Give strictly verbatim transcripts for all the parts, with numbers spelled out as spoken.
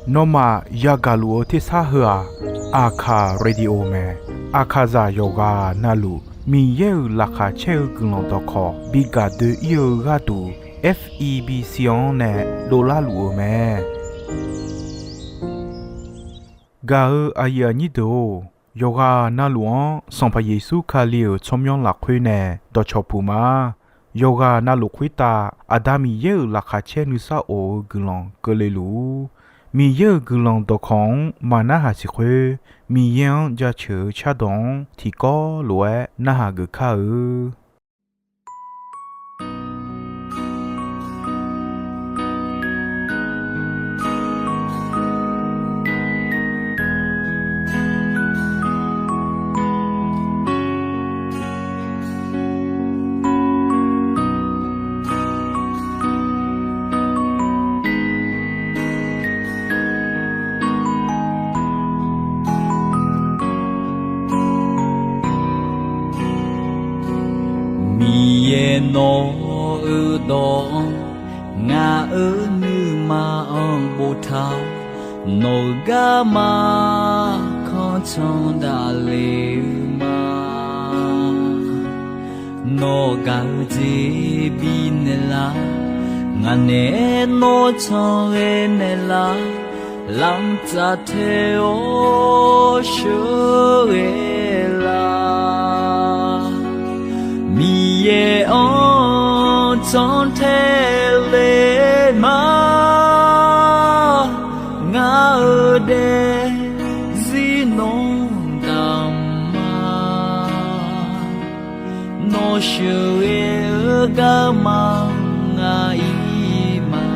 Nawmaf yagaq luf-eu tersar heu-aq, Aqkaq Radio mae. Aqkaqzaq yawqghaq navluf Miqyaer-euq laqkhaq caer-eu guiqlanq dawqkawq bi gaq doe-ir-eu gharduq, F E B C-anr nae dovlar luf-eu mae. Gaq-eu aqyuif aqnyir deuq-or, yawqghaq navluf-anr Sanqpaq Yeqsur Kali-euq tsawrmyanr lafkhoer nae dawqcawq puq ma. Yawqghaq navluf khoertav Aqda Miqyaer-euq laqkhaq caer nuisar of-eu guiqlanq keuvle luf-ur. Miqyaer-euq guiqlanq dawqkawq-anr maqnarhaq siq khoer, Miqyaer-anr jaceuq-eu cardawq-anr tiqkawv lof-aer narhaq geuf kar-eu. Miqyaer nawq-eu dawq-anr ngaq-euq nuima-anr boftaq-awr, nawq-eu garma kanr can daqle-eu ma. Nawq gaq-eu jeq bifnaeq lar, ngaq naeq-aer nawr can ghae naeq lar, lamq tsaf tae-awr sheuqghae lar. Miqyaer-anr can tae le ma, ngaq-euq daefzir nawr damq ma. Nawr sheuqghae-eu garma ngaq-ir ma.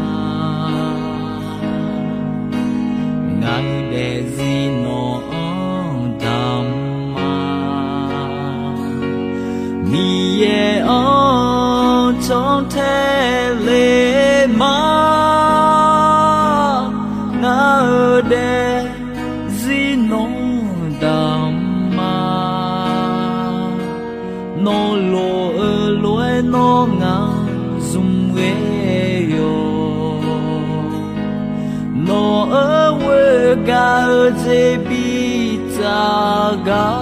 Ngaq-euq daefzir nawq-anr damq ma. Miqyaer-anr can tae le ma, ngaq-euq daefzir nawr damq ma. Nawr loq-eu lof-aer nawr ngaq zmq ghae yawq. Nawq-euq ghoer gaq-eu jeq bidzaq gar.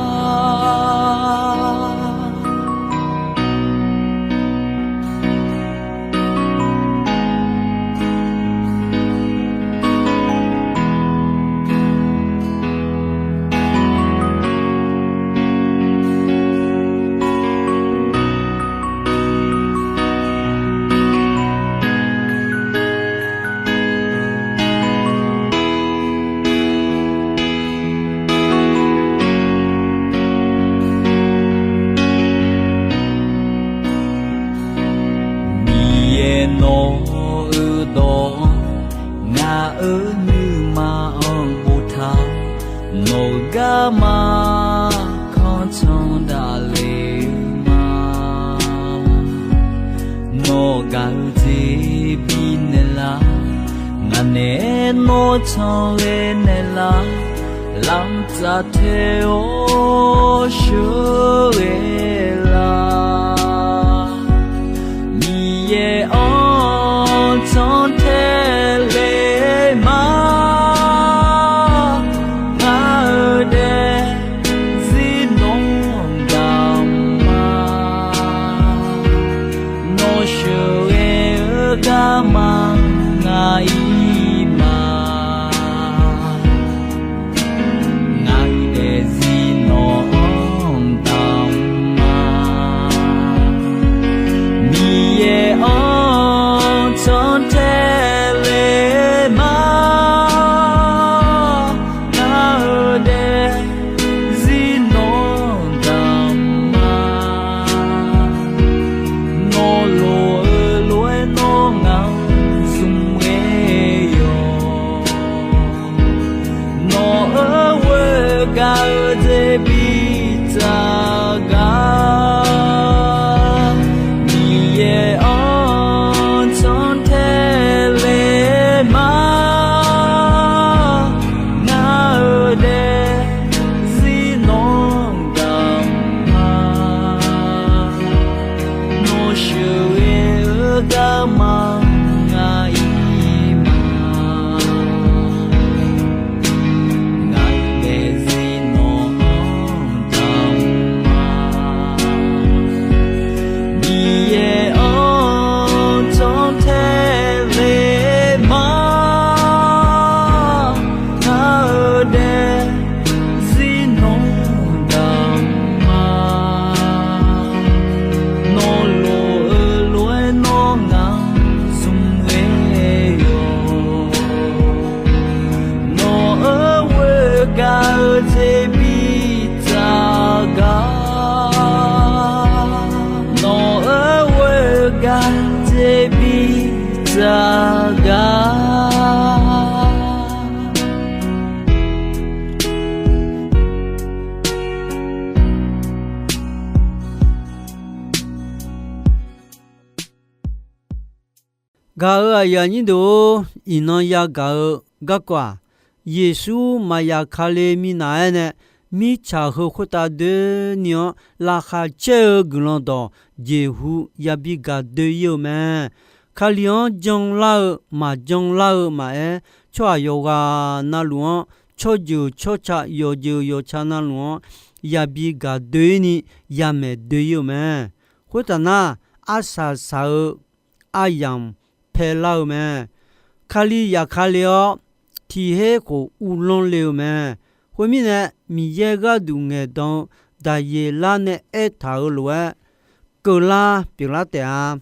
Miqyaer nawq-eu dawq-anr ngaq-euq nuima-anr boftaq, nawq-eu garma kanr can daqle-eu ma. Nawq gaq-eu jeq bifnaeq lar, ngaq naeq-aer nawr can ghae naeq lar, lamq tsaf tae-awr sheuqghae lar. Miqyaer-anr can tae le ma, ngaq-euq daefzir nawr damq ma. Nawr sheuqghae-eu garma ngaq-ir ma. Ngaq-euq daefzir nawq-anr damq ma. Miqyaer-anr can tae le ma, ngaq-euq daefzir nawr damq ma. Nawr loq-eu lof-aer nawr ngaq zmq ghae yawq. Nawq-euq ghoer gaq-eu jeq bidzaq gar. Miqyaer-anr can tae Gaq-euq aqyuif aqnyir deuq-or, iqnan yagaq-eu garkawv-aq, Yeqsur maqya Kali minav-aer nae, mirtsaq heu khoertav doeni-anr laqkhaq caer-eu guiqlanq dawq jeqhu yabi gaq doe-ir-eu mae. Kali-anr janlar-eu maqjanlar-eu maqaer, tsawrhaq yawqghaq navluf-anr, tsawrjeuq tsawrca yawqjeuq yawqca navluf-anr yabi gaq doe-ir ni yamaeq doe-ir-eu mae. Khoertaf nar, arsaq saq-eu aryamq paelar-eu mae. Kali yaf Kali-awr, tiq her khof uvlanr le-eu mae. Khoermirnae, Miqyaer gharduq ngaeqdan-eu Daqyeqlar nae aertaq-euq lof-aer, keuvlar pyeuflar taef-a.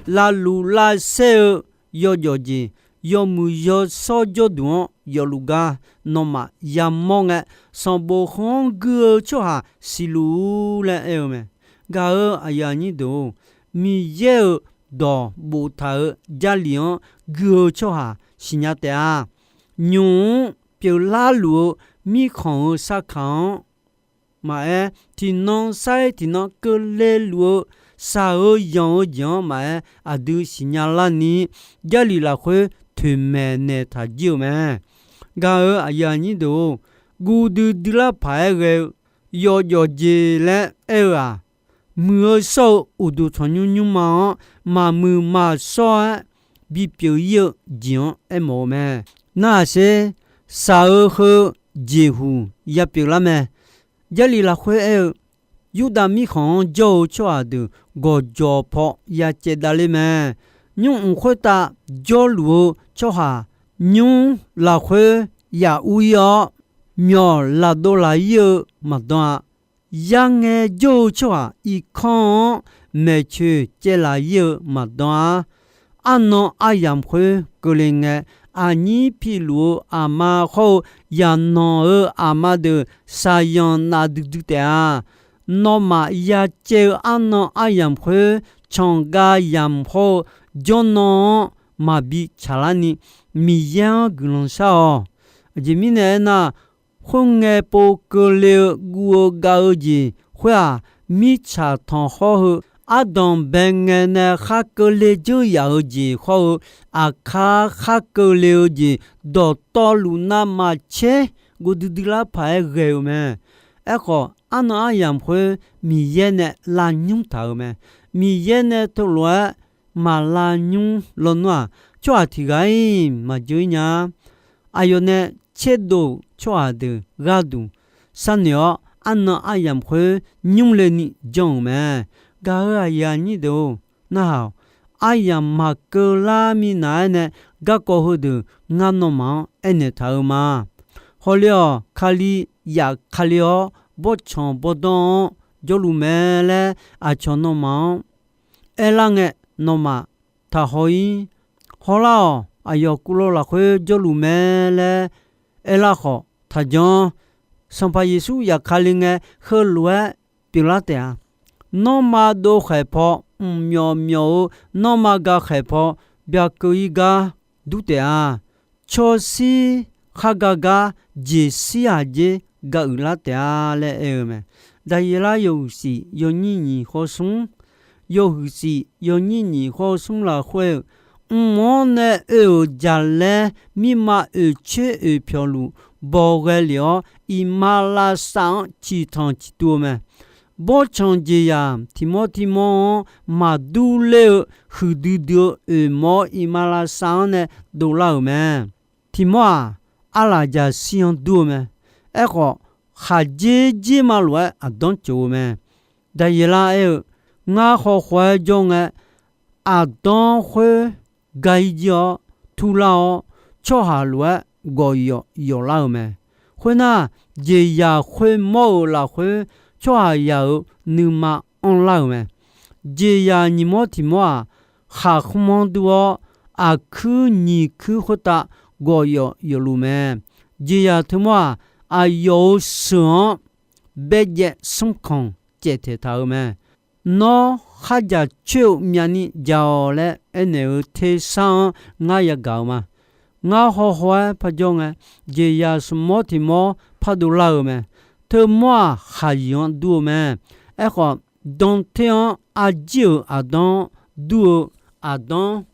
Lavluf lavsaer-eu yawjawf jeq, yawmuiq yawshawr jawrduq-anr yawfluf gar nawmaf yamawr ngae, sanqbof heu-anr gui-eu tsawrhaq siqluf-ur laer aer-eu mae. Gaq-euq aqyuif aqnyir deuq-or, Miqyaer-euq dawq boftaq-euq Jarlif-anr gui-eu tsawrhaq siqnya taef-a. Nymq-mr pyeuflar luf-eu mirkhanq-euq sarkaq-anr maqaer, tiqnan sar-ir tiqnan keuvle luf-eu shaq-eu yanq-eu jeq-anr maqaer, aqdui siqnya larni, Jarlif lafkhoer toeqmaeq naeq taq jir-eu mae. Gaq-euq aqyuif aqnyir deuq-or, guv duidui lar paq-aer ghae-eu yawjawf jeq laer aer-eu-aq, muiq-eu shawr-eu uqduq tanqnymr nymrma-anr maqmuiq maqshawr-aer bipyeuf-ir-eu jeq-anr aermawf-eu mae. Narhaq sher, shaq-eu heu jeqhuq yapyeuf lar mae. Jarlif lafkhoer aer-eu, Yurdav mirkhanq-anr jawr-eu tsawrhaq deuq gawqjawq paw ya caevdav ler mae. Nymr mq khoertav jawrluf-eu tsawrhaq, nymr lafkhoer yaf ur-ir-awr, myawq lafdov laf-ir-eu maqdan-a. Yarngae jawr-eu tsawrhaq irkanr-anr maeqcoeq caev laf-ir-eu maqdan-a. Arnan aryamq khoer keuvle ngae, aqnyir piluf-eu aqma hawr-eu yaqnanq-euq aqma deuq shaqyanq naf duidui taef-a. Nawmaf ya caev-eu arnan aryamq khoer, canqgav yamq hawr-eu jawrnan-anr maqbi tsaqlar ni, Miqyaer-anr guiqlanq shar-awq. Aqjeq mirnae aernar, khoerngae pov keuvle-eu guv-eu gav-eu jeq khoer-aq, mirtsaq tanqkhawr heu ardanqbae ngae nae khar keuvle dzeur yaf-eu jeq hawr-eu, aqkar khar keuvle-eu jeq dawqtawvluf navmaqtser guv duidui lar paq-aer ghae-eu mae. Aerkhawf, arnan aryamq khoer Miqyaer nae lavnymr taq-euq mae. Miqyaer nae teulof-aer maq lavnymr lawnmr-aq, tsawrhaq tiq ghaq-iq maqjeuv-ir nya-a. Aqyawf nae tserdov-euq tsawrhaq deuq gharduq sharnoeq-awr, arnan aryamq khoer nymr le ni janr-euq mae. Gaq-euq aqyuif aqnyir deuq-or, narhaq-awq. Aryamq maqkeuv lar minav-aer nae garkawv heudeuq ngar nawmaf-anr aernaeq taq-eu ma. Hawle-awq, Kali yaf Kali-awr, bawrtsanq bawrdanr-anr jawrluf mae laer aqcawq nawmaf-anr aerlar ngae, nawmaf taqhaw-ir. Hawlar-awq, aqyawf kuvlov lafkhoer jawrluf mae laer aerlar khawf taqjanr. Sanqpaq Yeqsur yaf Kali ngae, heulof-aer pyeuflar taef-a. Nanrma dov khaeq paw, mqmyawf myawf-eu nanrma ga khaeq paw, byaqkeuv-ir gar dur taef-a. Cawshir khar ga gar jeqshir aqjer ga uiqlar taef-a laer aer-eu mae. Daqyeqlar yawhuiq shif yawnyir nyiq khawr smr, yawhuiq shif yawnyir nyiq khawr smr lafkhoer-eu, mq-anr nae oe-euq jaqlaer mirma oeqcoer oeqpyawq luf bawghae lef-awr, iqmalavshav-anr ciqtanq ciqtuv-eu mae. Bawrtsanq jeqzaq tiq mawr tiq mawr-anr maqdur ler-eu huiqdui dui-eu oeqmawr-awr, iqmalavshav-anr nae dovlar-euq mae. Tiq mawr-aq, arlaqjaq shir-anr dur-eu mae. Aerkhawf, khaqjer jer ma lof-aer aqdanr tsof-eu mae. Daqyeqlar aer-eu, ngar khawkhaw-aer jawr ngae, aqdanr khoer ga-ir jir-awr turlar-awr, tsawrhaq lof-aer gawqyawf yawflar-euq mae. Khoernar, jeqzaq khoermawr-euq lafkhoer, tsawrhaqzaq-euq nuima anrlar-euq mae. Jeqzaq nyiq mawr tiq mawr-aq, khaqkhmr-anr dur-awr, aqkuir nyiq kuir khoertav gawqyawf yawfluf mae. Jeqzaq teumawr-aq, aqyawf-euq sheuq-anr baerjaev smrkanq caevtaeq taq-euq mae. Nawr khardzaq coer-eu myavni dzaq-awq laer aernaeq-euq tersar-anr ngar yagaq-euq ma. Ngar hawhaw-aer parjawr ngae, jeqzaq smq mawr tiq mawr pardov lar-euq mae. Teumawr-aq, khaqyiq-anr dur-eu mae. Aerkhawf, danter-anr arjir-euq aqdanr dur-eu aqdanr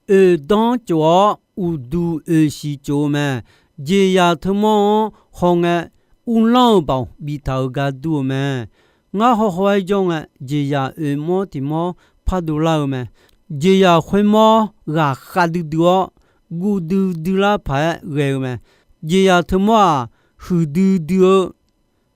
oeqdanr tsof-awr, uqduq oeqshiq tsof-eu mae. Jeqzaq teumawr-anr hawngae, uvlanr-eu baoq biftaq-euq gar dur-eu mae. Ngar hawhaw-aer jawr ngae, jeqzaq oeqmawr tiq mawr pardov lar-eu mae. Jeqzaq khoermawr ghaqkhav duidui-awr, guv duidui lar paq-aer ghae-eu mae. Jeqzaq teumawr-aq, huiqdui dui-eu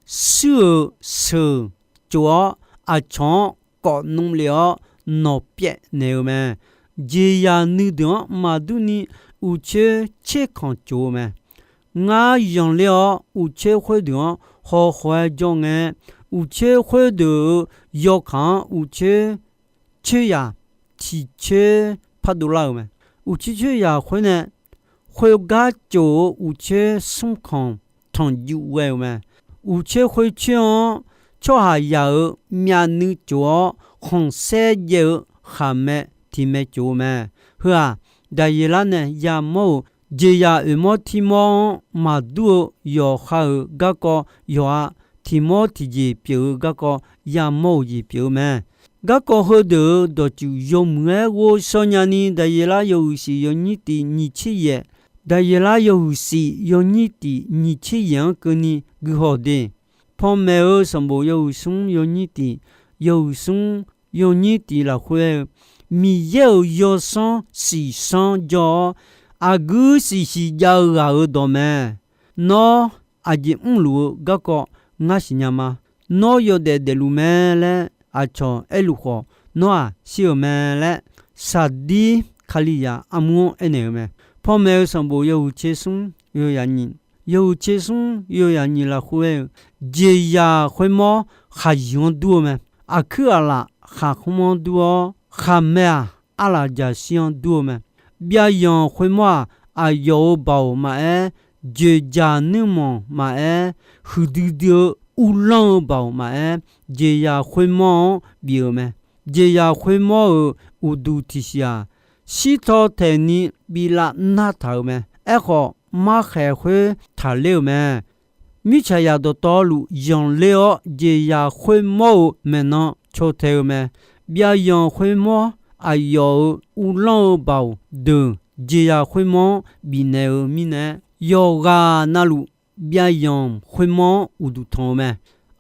suir-euq seuq tsof-awr, aqcawq-anr kawf nmr lef-awr nawqpyaev naeq-eu mae. Jeqzaq nuideuq-anr maqdurni, uqcoer tserkanq tsof-eu mae. Ngar zanqler-awr, uqcoer khoerdeuq-anr hawhaw-aer jawr ngae, uqcoer khoerdeuq-euq yawkaq-anr uqcoer coeryaq tiq coer pardov lar-euq mae. Uqcoer coeryaq khoer nae, khoergar tsof-eu uqcoer smrkhanq tanqjuv ghae-euq mae. Uqcoer khoercoer-anr tsawrhaqzaq-euq myavnuiv tsof-awr, khanqsaer jaev-eu khaqmae tiq mae tsof-eu mae. Heu-aq, Daqyeqlar nae yamawr-euq jeqzaq oeqmawr tirmawr-anr maqdur-eu yawqha-euq garkawv yawqha tiq mawr tiqjeq pyeuf-eu garkawv yamawr-euq jeq pyeuf-eu mae. Garkawv heudeuq-euq dawqtsuif yawmuiq-aer ghovshaw nyani, Daqyeqlar yawhuiq shif yawnyir tiq nyiq tser yaeq, Daqyeqlar yawhuiq shif yawnyir tiq nyiq tser yaeq-anr keuvni guihaw de. Panmaeq-eu sanqbof yawhuiq smr yawnyir tiq, yawhuiq smr yawnyir tiq lafkhoer-eu, Miqyaer-euq yawsanr siqsanr jawr-awr, aqguir siqsiq jav-eu ghaq-euq dawq mae. Nawr aqjeq mrluf-eu garkawv ngar siqnya ma. Nawr yawdaef daefluf mae laer aqcawq aerluf khawf, nawr-aq shir-euq mae laer, Saqdir Kalizaq armur-anr aernaeq-eu mae. Panmaeq-eu sanqbof yawhuiq tser smr yawzaq nyiq, yawhuiq tser smr yawzaq nyiq lafkhoer-eu, jeqzaq khoermawr khaqyuiq-anr dur-eu mae. Aqkuir aqlaf khaqkhmr-anr dur-awr, khaqmae-aq arlaf jaqshir-anr dur-eu mae. Byavyanq khoermawr-aq, aqyawf-euq baoq maqaer, dzoeqdzaq nuirmanq maqaer, huiqdui dui-eu uvlanr-eu baoq maqaer, jeqzaq khoermawr-anr bif-euq mae. Jeqzaq khoermawr-euq uqduq tiqsiq-aq, shirtaw taeqni bi lav nartaq-euq mae. Aerkhawf, markhaeq khoer taqler-euq mae. Mirtsaqzaq dawqtawvluf zanqler-awr, jeqzaq khoermawr-euq maeqnan caw tae-eu mae. Byavyanq khoermawr aqyawf-euq uvlanr-eu baoq deuq jeqzaq khoermawr-anr bifnaeq-eu mirnae, yawqghaq navluf byavyanq khoermawr-anr uqduq tanq-eu mae.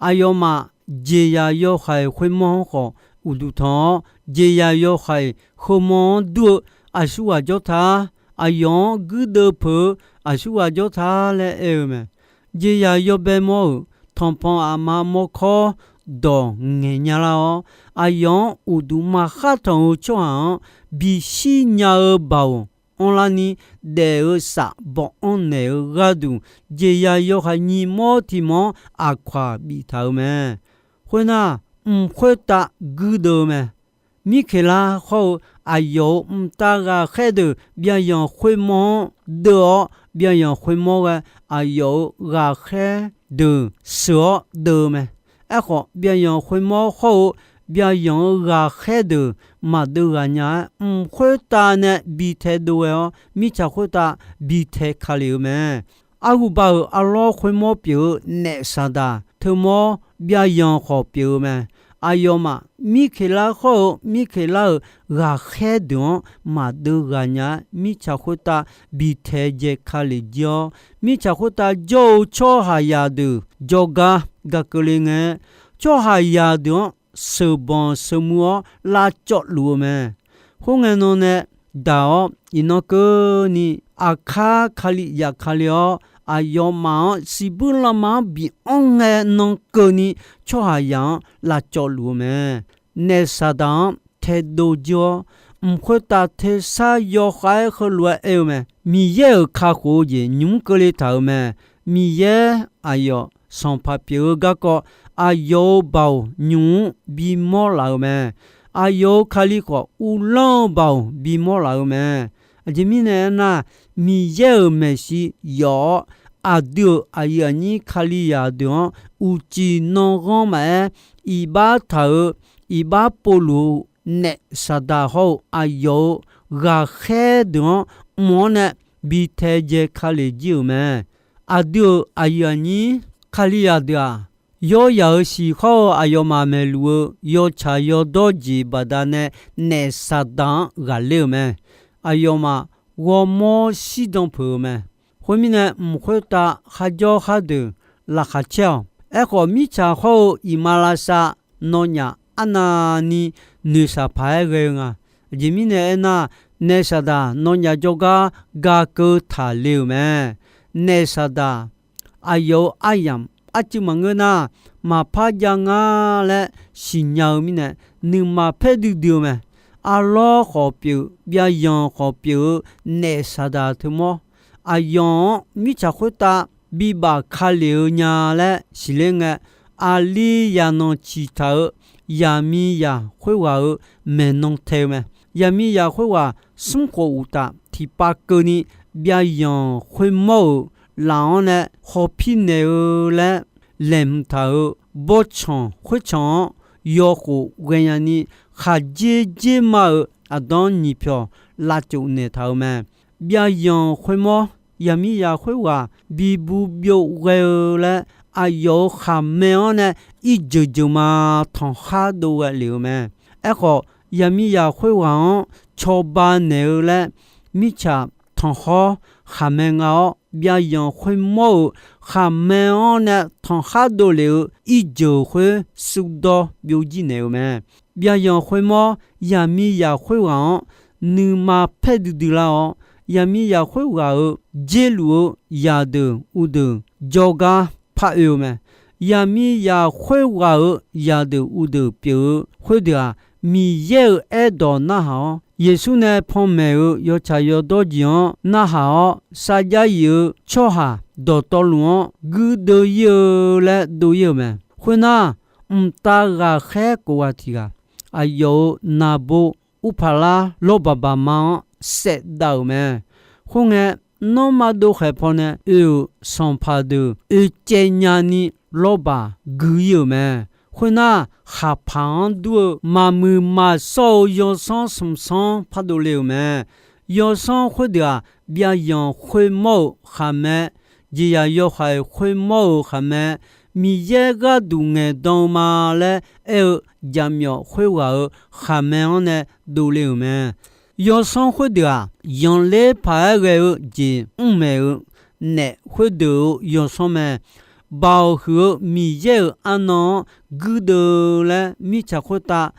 Aqyawfmaf jeqzaq yawhaiq khoermawr-anr khawf uqduq tanq-awr, jeqzaq yawhaiq khoermawr-anr dur-eu aqsurghaq jawr ta, aqyawf-anr guirdeuv peuq-eu aqsurghaq jawr ta laer aer-eu mae. Jeqzaq yawbae mawr-euq tanqpanq aqma mawrkawr dawq ngaeq nya lar-awr, aqyawf-anr uqduq maqkhar tanq-eu tsawrhaq-anr bishir nya-eu baoq anrlarni daef-eu saf baw anr naeq-eu gharduq, jeqzaq yawhaiq nyiq mawr tiq mawr-anr aqkawq-aq biftaq-eu mae. Khoernar, mq khoertav guirdeuv-eu mae. Mirkeqlar hawr-eu aqyawf-euq mqtav ghaqkhaer deuq byavyanq khoermawr-anr deuv-awr, byavyanq khoermawr ghae aqyawf-euq ghaqkhaer deuq sheuq-awr deuv-eu mae. Aerkhawf, byavyanq khoermawr hawr-eu byavyanq-euq ghaqkhaer deuq maqdeuv ghaq nya-aer, mq khoertav nae bi tae dov ghae-awr, mirtsaq khoertav bi tae ka lef-eu mae. Arhuba-euq arlawr khoermawr pyeuf-eu naef Saqdaq teumawr byavyanq khawf pyeuf-eu mae. Aqyawfmaf Mirkeqlar hawr-eu Mirkeqlar-euq ghaqkhaer deuq-anr maqdeuv ghaq nya-aer, mirtsaq khoertav bi tae jae ka lef jir-awr, mirtsaq khoertav jawr-eu tsawrhaqzaq deuq jawrgar ga keuvle ngae, tsawrhaqzaq deuq-anr sheuqbanq sheuqmuiq-awr lavcawv luf-eu mae. Khoerngae nan nae daq-awr, iqnan keuvni aqkar Kali zafkale-awr, aqyawfmaf-anr siqbuir lanma-anr bi anr ngae nan keuvni tsawrhaqzaq-anr lavcawv luf-eu mae. Naef Saqdaq-anr taedov jir-awr, mq khoertav tersar yawkhav-aer heulof-aer aer-eu mae. Miqyaer-euq kakhof-eu jeq nymq mr keuvle taq-euq mae. Miqyaer aqyawf sanqpaq pyeuf-eu garkawv, aqyawf-euq baoq nymq mr bimawr laf-eu mae. Aqyawf-euq Kali khawf, uvlanr-eu baoq bimawr laf-eu mae. Aqjeq mirnae aernar, Miqyaer-euq maeqshi yawf-awr, aqdui-euq aqyuif aqnyir Kalizaq deuq-anr uqcif nanghanr maqaer, iqbax taq-euq, iqbax povluf-eu naef Saqdaq hawr-eu aqyawf-euq ghaqkhaer deuq-anr mq-anr nae bi tae jae ka lef jir-euq mae. Aqdui-euq aqyuif aqnyir Kalizaq deuq-aq, yawr yaq-euq siq hawr-eu aqyawfmaf maeqluf-eu yawtsaq yawdawr jeq baqdanae naef Saqdaq-anr ghaqler-euq mae. aqyawfmaf ghawrmawr shirdan peuq-eu mae. Khoermirnae, mq khoertav kharjawr khar deuq laqkhaq caer-awq. Aerkhawf, mirtsaq hawr-eu iqmalavshav nawnyaf arnavni noeqshaq paq-aer ghae-eu nga. Aqjeq mirnae aernar, naef saqdaq nawnyaf jawrgar gakeuv taqle-euq mae. Naef saqdaq aqyawf-euq aryamq arcuiv maqngeur nar, maqpar jav nga laer siqnya-eu mirnae, nuima paer duidui-eu mae. Arlawr khawf pyeuf-eu, byavyanq khawf pyeuf-eu naef saqdaq teumawr, aqyawf-anr mirtsaq khoertav bibaf kalef-eu nya laer siqler ngae, aqli yaqnanq ciqtaq-eu yaqmiqzaq khoerghaq-euq maeqnan tae-eu mae. Yaqmiqzaq khoerghaq smr khof uqtaf tiqpav keuvni byavyanq khoermawr-euq laf-anr nae hawpir naeq-eu laer laeqhmq taq-euq bawrtsanq khoertsanq-anr yawkhof ghaenya ni, khaqdzer dzerma-euq aqdanr nyiq pyawq lavcof naeqtaq-euq mae. Byavyanq khoermawr, yaqmiqzaq khoerghaq bibuv byov ghae-eu laer aqyawf-euq khaqmae-anr nae irjeuq jeuq ma tanqkhar dov ghae lef-eu mae. Aerkhawf, yaqmiqzaq khoerghaq-anr cawba naeq-eu laer mirtsaq tanqkhawr khaqmae nga-awr, byavyanq khoermawr-euq khaqmae-anr nae tanqkhar dovlef-eu irjeuq khoer suvdawr byovjir naeq-eu mae. Byavyanq khoermawr, yaqmiqzaq khoerghaq-anr nuima paer duidui lar-awr, yaqmiqzaq khoerghaq-euq dzer luf-eu zaqdeuq uvdeuq jawrgar paroe-eu mae. Yaqmiqzaq khoerghaq-euq zaqdeuq uvdeuq pyeuf-eu khoerdeuq-aq, Miqyaer-euq aerdawq narhaq-awr, Yeqsur nae panmaeq-eu yawtsaq yawdawr jeq-anr narhaq-awr, sarjax yif-eu tsawrhaq dawqtawvluf-anr guirdeuv ir-eu laer dov ir-euq mae. Khoernar, mqtav ghaqkhaer kof ghaq tiq ghaq aqyawf-euq naqbo urpaqlar lawrbaq baqma-anr saevdav-euq mae. Khoerngae, nanrma dov khaeq pawnae oe-euq sanqpaq deuq oecaev nyani lawrbaq gui ir-euq mae. Khoernar, khaqpaq-anr dur-eu maqmuiq maqshawr-eu yawsanr smq sanr pardov le-euq mae. Yawsanr khoerdeuq-aq, byavyanq khoermawr-euq khaqmae, jeqzaq yawhaiq khoermawr-euq khaqmae, Miqyaer gharduq ngaeqdan-eu ma laer aer-eu jaqmyawf khoerghaq-euq khaqmae-anr nae dovle-euq mae. Yawsanr khoerdeuq-aq, zanqler paq-aer ghae-eu jeq mr maeq-eu naef khoerdeuq-euq yawsanr mae. Baoq huiq-eu Miqyaer-euq arnan-anr guirdeuv laer mirtsaq khoertav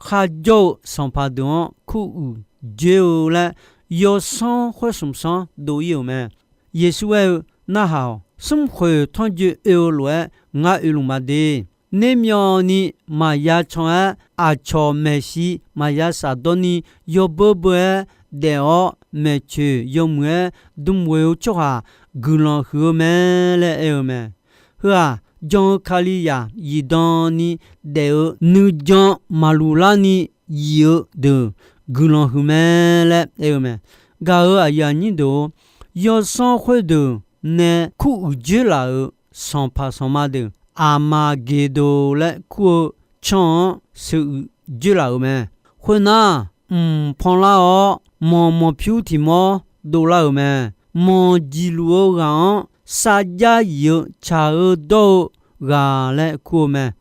kharjawr-eu sanqpaq deuq-anr kuruiq joer-eu laer, yawsanr khoer smq sanr dov ir-euq mae. Yeqsur aer-eu, Narhaq-awq. Smrkhoeq tanrjoe oe-eu lof-aer ngar oeluf ma de. Nermyawvni maqya can-aer, aqcawq maeqshi maqya shafdawr ni, yawbeur beur-aer daef-awr maeqtsoeq yawmuiq-aer dm ghoeq-eu tsawrhaq guiqlanq huiq-eu mae laer aer-eu mae. Heu-aq, jan-eu Kalizaq zifdan ni daef-eu nuijan maqluq larni zif-eu deuq guiqlanq huiq mae laer aer-eu mae. Gaq-euq aqyuif aqnyir deuq-or, yawsanr khoerdeuq nae kuruiq joer laf-euq sanqpaq sanqma deuq, Aqmaqgeqdoq laer kur-eu can-anr sheuq uiq joer laf-euq mae. Khoernar, mq panlar-awr, manq manqpyur tiq mawr dovlar-euq mae. Manq jiqluf-eu ghaq-anr sarjax yif-eu tsaq-eu dawr-eu ghaq laer kur-eu mae.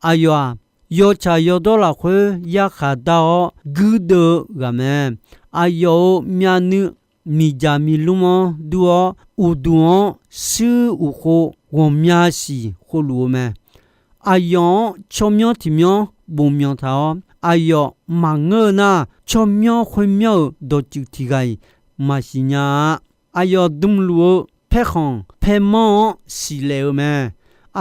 Aqyawf-aq, yawtsaq yawdawr lafkhoer yarkhaq dar-awr guirdeuv-eu ghaq mae. Aqyawf-euq myavnuiv miqdzaq miqlmr-anr dur-awr, uqduq-anr shuir uqkhov ghawqmya siq khovluf-eu mae. Aqyawf-anr tsawrmyanr tiq myanr bof myanq taq-awr, aqyawf maqngeur-eu nar, tsawrmyanr khoermyanr-euq dawqtsuif tiq ghaq-iq maqsiq nya-a. Aqyawf dmluf-eu paerkhanq paermanr-anr siqlaeq-eu mae.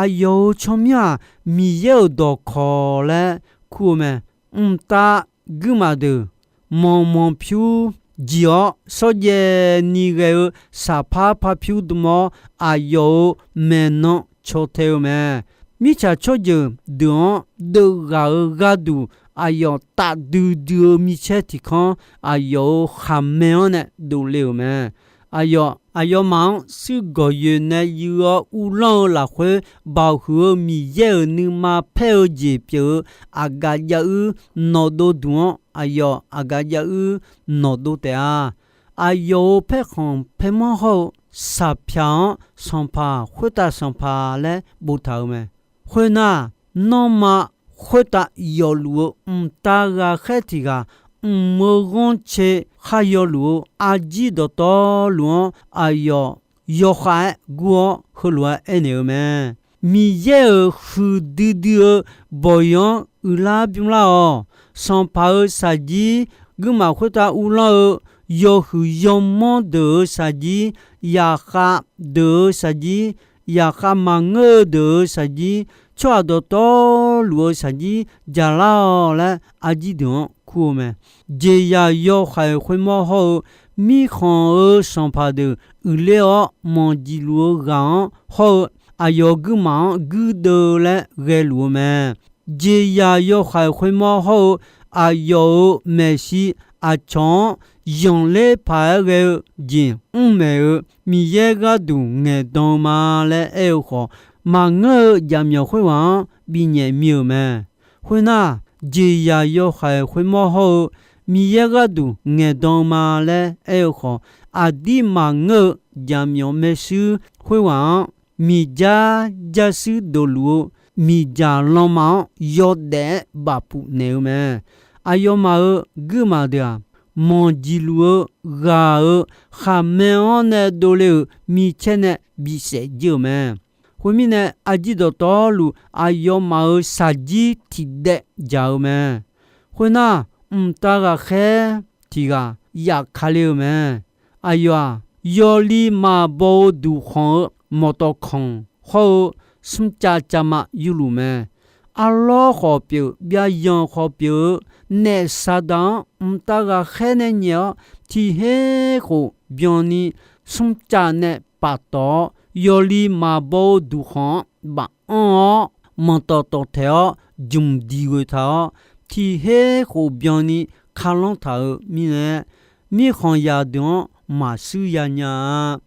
Aqyawf-euq tsawrmyanr-aq, Miqyaer-euq dawqkawq laer kur-eu mae. Mqtav guirmaf deuq manq manqpyur jiq-awr, shawrjaev ni ghae-eu saqpar parpyur dm-awr, aqyawf-euq maeqnan caw tae-eu mae. Mirtsaq tsawrjeuq deuq-anr deuvghaq-eu gharduq, aqyawf tafdui dui-eu micaer tiq kanr aqyawf-euq khaqmae-anr nae dovle-euq mae. Aqyawf aqyawfmaf-anr shuir gawqyoeq nae yuiv-awr uvlanr-eu lafkhoer, baoq huiq-eu Miqyaer-euq nuima paer-eu jeq pyeuf-eu aqgaf jav uir nawqdov duq-anr, aqyawf aqgaf jav uir nawqdov taef-a. Aqyawf-euq paerkhanq paermanr hawr-eu saqpyaq-anr sanqpaq khoertav sanqpaq laer boftaq-euq mae. Khoernar, nanrma khoertav yawfluf-eu mqtav ghaqkhaer tiq ghaq mq-eu ghanrcae khar yawluf-eu arjir dawqtawvluf-anr aqyawf yawkhav-aer gur-awr heulof-aer aernaeq-eu mae. Miqyaer-euq huiqdui dui-eu bawq-iq-anr uiqlar bymrlar-awq. Sanqpaq-euq shaqjir, guirmaf khoertav uvlanr-eu yawhuiq yawmanr deuq-euq shaqjir, yaqkhav deuq-euq shaqjir, yaqkhav maqngeur-eu deuq-euq shaqjir, tsawrhaq dawqtawvluf-eu shaqjir jaqlar-awq laer arjir deuq-anr kur-eu mae. Jeqzaq yawhaiq khoermawr hawr-eu, mirkhanq-euq sanqpaq deuq uiqler-awr manq jiqluf-eu ghaq-anr hawr-eu, aqyawf guirmaf-anr guirdeuv laer ghaeluf-eu mae. Jeqzaq yawhaiq khoermawr hawr-eu, aqyawf-euq maeqshi aqcawq-anr zanqler paq-aer ghae-eu jeq mr maeq-eu Miqyaer gharduq ngaeqdan-eu ma laer aer-eu khawf, maqngeur-eu jaqmyawf khoerghaq-anr binyaef mi-euq mae. Khoernar, jeqzaq yawhaiq khoermawr hawr-eu, Miqyaer gharduq ngaeqdan-eu ma laer aer-eu khawf, aqdir maqngeur-eu jaqmyawf maershuir khoerghaq-anr, miqjar jarshuir dofluf-eu miqdzaq lanma-anr yawdaef-aer bafpuf naeq-eu mae. Aqyawfmaf-euq guirmaf deuq-aq, manq jiqluf-eu ghaq-euq khaqmae-anr nae dovle-euq micaer nae bisaef jir-euq mae. Khoermirnae, arjir dawqtawvluf aqyawfmaf-euq shaqjir tiqdaev dzaq-eu mae. Khoernar, mqtav ghaqkhaer tiq ghaq yaf ka le-eu mae. Aqyawf-aq, yawli maqbaw-eu duqkhanq-eu mawqtawf kanq hawr-eu smrcav cavma yurluf mae. Arlawr khawf pyeuf, byavyanq khawf pyeuf-eu naef Saqdaq-anr mqtav ghaqkhaer nae nyaef-awr, tiq her khof byanni smrcav nae paftawf-awr, yawli maqbaw-eu duqkhanq-anr baf anr-awr, manqtawf tawf taeq-awr jmq diq ghoeq taq-awr, tiq her khof byanni kalanr taq-euq mirnae, mirkhanq zaqdeuq-anr maqshuir ya nya-a.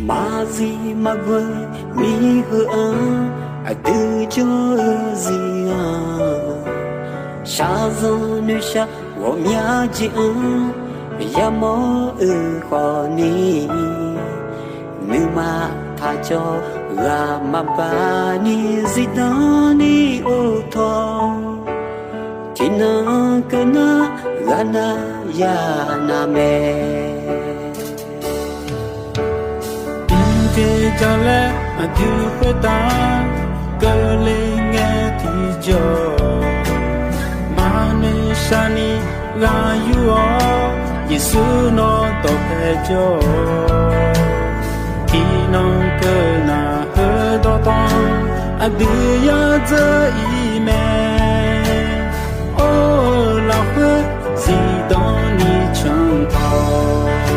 Maqzif maqghoe miqheu-anr, aqdui jawr-eu zir-anr, shaqzanq noeqshaq ghawqmya jeq-anr, yamawr-euq khawfni, nuima taqcawv ghaq maqbaq ni zifdan ni or tawr, tiqnan keuv nar ghaq nar ya nar mae. Tiqjeq jalaer aqdui khoertav keuvle ngae tiqjawr, maqnoeq shaqni ghaq yur-awr, Yeqsur nawr dawqpae jawr-awq. Tiqnan keuv nar heudawq tawv aqdui yadzeur-ir mae. Or-eu lafkhoer zifdan ni canq tawq.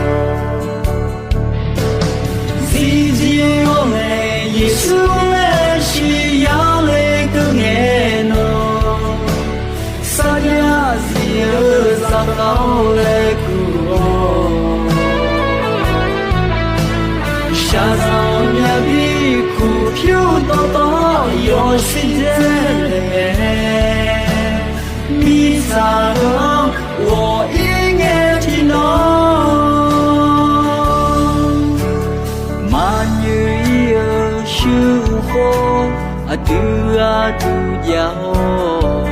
Zifzif-awr nae Yeqsur laer shiq yar le keuv ngae nawr, sarjax zif-eu zaqkhav-awr laer kur-awr, shaqzanq myavbi kuq pyur dawqtawv yawshuif dzae laer, mirtsaq-eu-anr ghawq-ir ngae tiqnan, maqnyoeq-ir-eu shuir-eu khoer, aqdui gharduq jav-awr,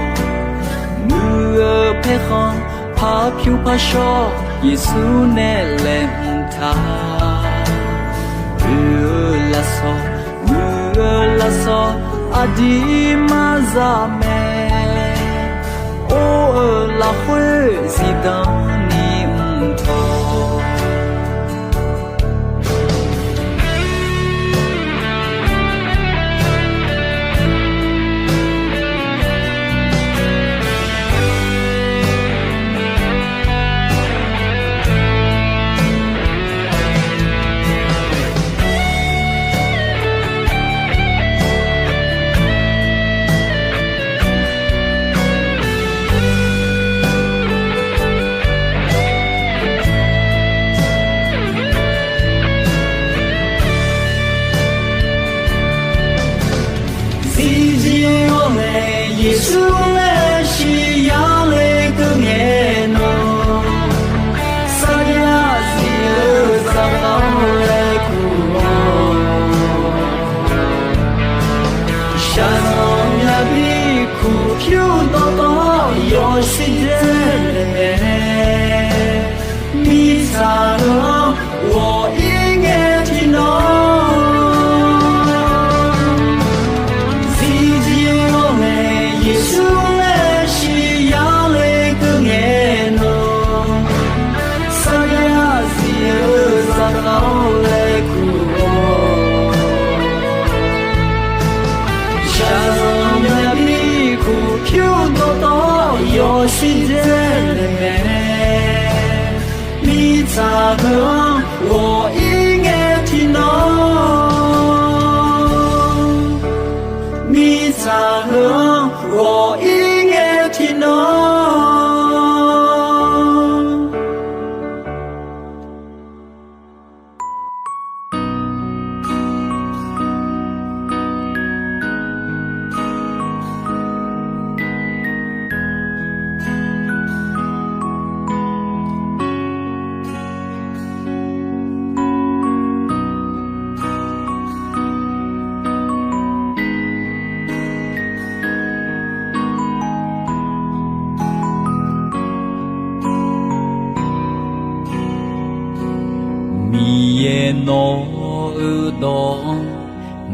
muiq-eu paerkhanq par pyur par shawr, Yeqsur nae laeqhmq taq. Oe-eu lafsawq, muiq-eu lafsawq, aqdui maqzaq mae. Or-eu lafkhoer zifdan ni mq tawq. Yeqsur laer siqnya le keuv ngae nawq, sarjax zif-eu zaqkhav laer kur-awr, shaqzanq myav bi kuq pyur dawqtawv yawshuif dzae naeq mae. Mirtsaq heu-anr ghawq-ir ngae tiqnan, zifjir-awr nae Yeqsur laer siqnya le keuv ngae nawq, sarjax zif-eu zaqkhav laer kur-awr, shaqzanq myav bi kuq pyur dawqtawv yawshuif dzae naeq mae. Mirtsaq heu-anr ghawq-ir ngae tiqnan, mirtsaq heu-anr ghawq-ir ngae tiqnan. Miqyaer nawq-eu dawq-anr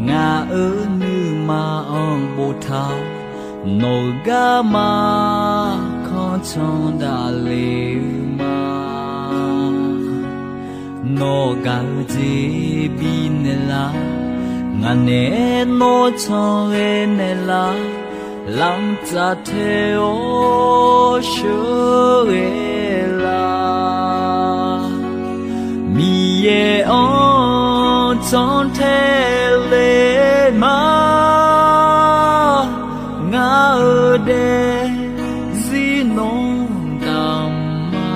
ngaq-euq nuima-anr boftaq, nawq-eu garma kanr can daqle-eu ma. Nawq gaq-eu jeq bifnaeq lar, ngaq naeq-aer nawr can ghae naeq lar, lamq tsaf tae-awr sheuqghae lar. Miqyaer-anr janr tae le ma, ngaq-euq daefzir nawr damq ma.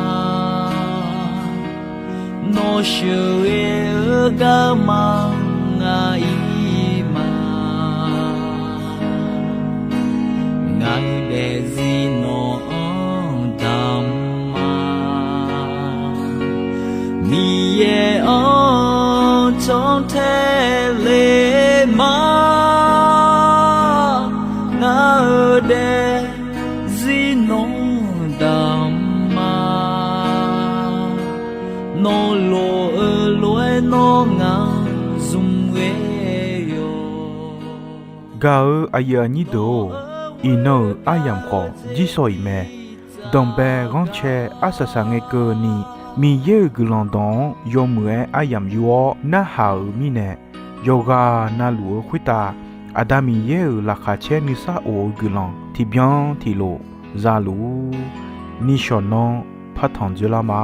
Nawr sheuqghae-eu garma ngaq-ir ma. Ngaq-euq daefzir nawq-anr damq ma. Miqyaer-anr janr tae le ma, ngaq-euq daefzir nawr damq ma. Nawr lof-eu lof-aer nawr ngaq zmq ghae-awq. Gaq-eu aqyuif aqnyir deuq-or, iqnan-euq aryamq khawf jirsawq iq mae. Danqbae ghanrcae arsaq saq ngae keuvni, Miqyaer-euq guiqlanq dawq-anr yawmuiq-aer aryamq yur-awr narhaq-euq mirnae, yawqghaq navluf-eu khoertav Aqda Miqyaer-euq laqkhaq caer nuisar of-eu guiqlanq tiqbyan tiqlof za luf-ur. Nishawq nanr partanq dzoerlar ma.